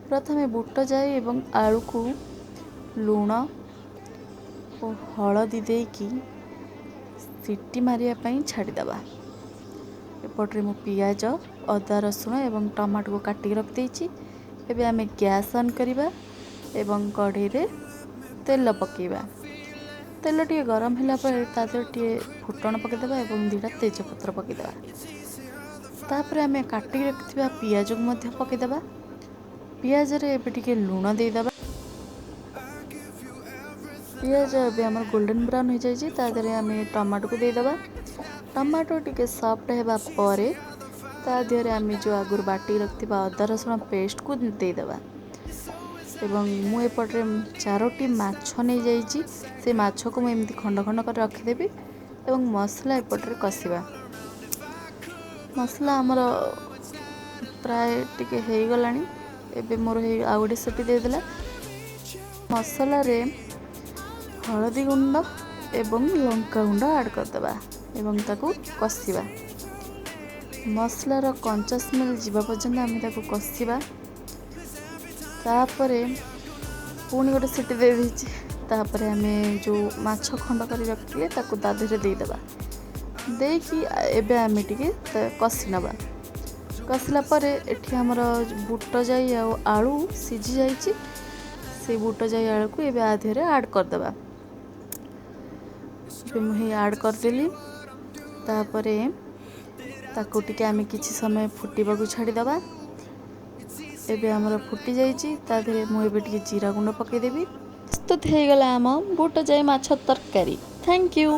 ପ୍ରଥମେ ବୁଟ ଜାଇ ଏବଂ ଆଳୁକୁ ଲୁଣ ଓ ହଳଦୀ ଦେଇକି ସିଟି ମାରିବା ପାଇଁ ଛାଡ଼ିଦେବା। ଏପଟରେ ମୁଁ ପିଆଜ, ଅଦା, ରସୁଣ ଏବଂ ଟମାଟୋକୁ କାଟିକି ରଖିଦେଇଛି। ଏବେ ଆମେ ଗ୍ୟାସ୍ ଅନ୍ କରିବା ଏବଂ କଢ଼େଇରେ ତେଲ ପକାଇବା। ତେଲ ଟିକେ ଗରମ ହେଲା ପରେ ତା ଦେହରେ ଟିକେ ଫୁଟଣ ପକାଇଦେବା ଏବଂ 2ଟା ତେଜପତ୍ର ପକାଇଦେବା। ତାପରେ ଆମେ କାଟିକି ରଖିଥିବା ପିଆଜକୁ ମଧ୍ୟ ପକାଇଦେବା। ପିଆଜରେ ଏବେ ଟିକେ ଲୁଣ ଦେଇଦେବା। ପିଆଜ ଏବେ ଆମର ଗୋଲ୍ଡେନ୍ ବ୍ରାଉନ୍ ହେଇଯାଇଛି। ତା ଦେହରେ ଆମେ ଟମାଟୋକୁ ଦେଇଦେବା। ଟମାଟୋ ଟିକେ ସଫ୍ଟ ହେବା ପରେ ତା ଦେହରେ ଆମେ ଯେଉଁ ଆଗରୁ ବାଟିକି ରଖିଥିବା ଅଦା ରସୁଣ ପେଷ୍ଟକୁ ଦେଇଦେବା। ଏବଂ ମୁଁ ଏପଟରେ ଚାରୋଟି ମାଛ ନେଇଯାଇଛି। ସେ ମାଛକୁ ମୁଁ ଏମିତି ଖଣ୍ଡ ଖଣ୍ଡ କରି ରଖିଦେବି ଏବଂ ମସଲା ଏପଟରେ କଷିବା। ମସଲା ଆମର ପ୍ରାୟ ଟିକେ ହେଇଗଲାଣି। ଏବେ ମୋର ହେଇ ଆଉ ଗୋଟେ ସିଟି ଦେଇଦେଲା। ମସଲାରେ ହଳଦୀ ଗୁଣ୍ଡ ଏବଂ ଲଙ୍କା ଗୁଣ୍ଡ ଆଡ଼୍ କରିଦେବା ଏବଂ ତାକୁ କଷିବା। ମସଲାର କଞ୍ଚା ସ୍ମେଲ୍ ଯିବା ପର୍ଯ୍ୟନ୍ତ ଆମେ ତାକୁ କଷିବା। ତାପରେ ପୁଣି ଗୋଟେ ସିଟି ଦେଇ ଦେଇଛି। ତାପରେ ଆମେ ଯେଉଁ ମାଛ ଖଣ୍ଡ କରି ରଖିଥିଲେ, ତାକୁ ତା ଦେହରେ ଦେଇଦେବା। ଦେଇକି ଏବେ ଆମେ ଟିକେ କଷି ନେବା। କଷିଲା ପରେ ଏଠି ଆମର ବୁଟ ଜାଇ ଆଉ ଆଳୁ ସିଝି ଯାଇଛି। ସେଇ ବୁଟ ଜାଇ ଆଳୁକୁ ଏବେ ଆ ଦେହରେ ଆଡ଼୍ କରିଦେବା। ଏବେ ମୁଁ ହେଇ ଆଡ଼୍ କରିଦେଲି। ତାପରେ ତାକୁ ଟିକେ ଆମେ କିଛି ସମୟ ଫୁଟିବାକୁ ଛାଡ଼ିଦେବା। ଏବେ ଆମର ଫୁଟି ଯାଇଛି। ତା ଦେହରେ ମୁଁ ଏବେ ଟିକେ ଜିରା ଗୁଣ୍ଡ ପକାଇଦେବି। ପ୍ରସ୍ତୁତ ହେଇଗଲା ଆମ ବୁଟ ଜାଇ ମାଛ ତରକାରୀ। Thank you.